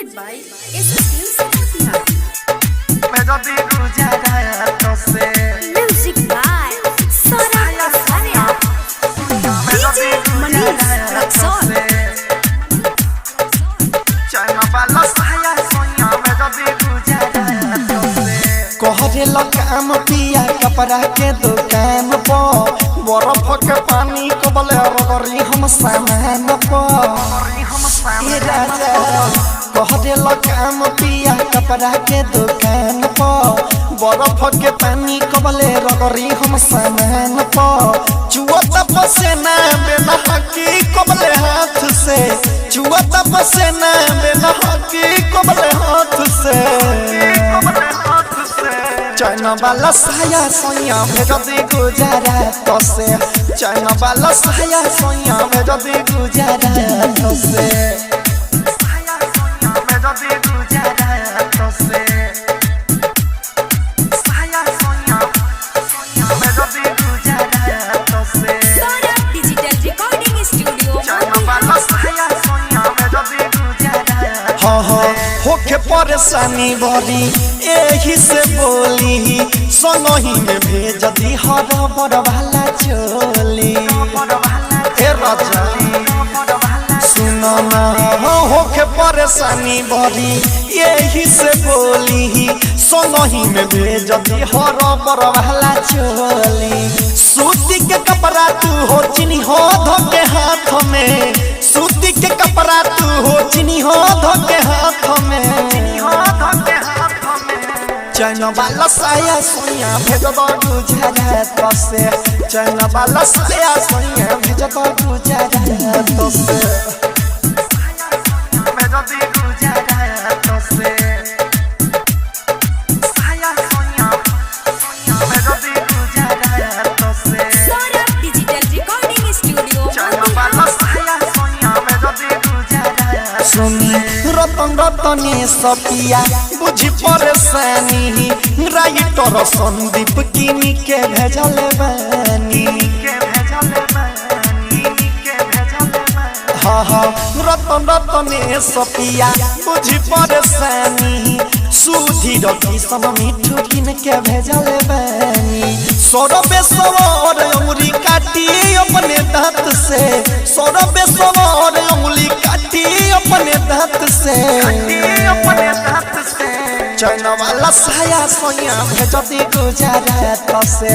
Presented by SS Films Motihari. Music by Saurabh Asaria. DJ Manish Raxaul. कहरे काम पिया कपड़ा के दुकान पर बर्फ के पानी कबले रगड़ी हम सामान पर ए राजा कहरे काम पिया कपड़ा के दुकान पर बर्फ के पानी कबले रगड़ी हम सामान पर चुआ पसेना बिना हकी कबले हाथ से चुआ पसेना बिना हकी कबले हाथ से चाइना वाला साया सोया भेज दे गुजरात से चाइना वाला साया सोया भेज दे गुजरात से Saurabh Digital Recording Studio Motihari. हाँ हाँ होके परेशानी बड़ी एही से बोली संगही में भेज दी हर बर वाला चोली ए राजा सुनो ना होके परेशानी बड़ी एही से बोली संगही में भेज दी हर बर वाला चोली सूती के कपड़ा तू हो चिनी हो धोके हाथ में सूती के कपड़ा तू हो चिनी हो धोके हाथ में चैन वाला साया सोया भेज दो गुजरात से चैन वाला साया सोया भेज दो गुजरात से Saurabh Digital Recording Studio Motihari. सुनी रतन रतने सपिया बुझी परेशानी राइटर संदीप किनी के भेजल बानी हाँ हाँ रतन रतने सपिया बुझी परेशानी सुधीर किसम मिठू किन के भेजल बानी सौरभे सवार उंगली काटी अपने दांत से सौरभे सवार उंगली काटी अपने दांत से चैन वाला साया सोया भेज दी गुजरात से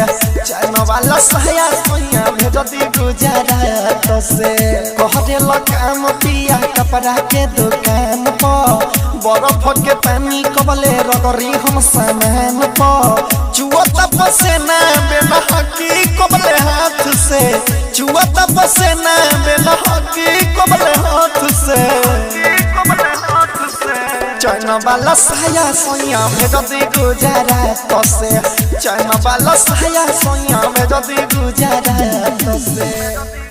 चैन वाला साया सोया भेज दी गुजरात से कहरे काम पिया कपड़ा के दुकान पर बर्फ के पानी कबले रगड़ी हम सामान पर चुआ पसेना बिना हकी कबले हाथ से चुआ पसेना बिना हकी कबले हाथ से चैन वाला साया सोया भेज दे गुजरात से चैन वाला साया सोया भेज दे गुजरात से।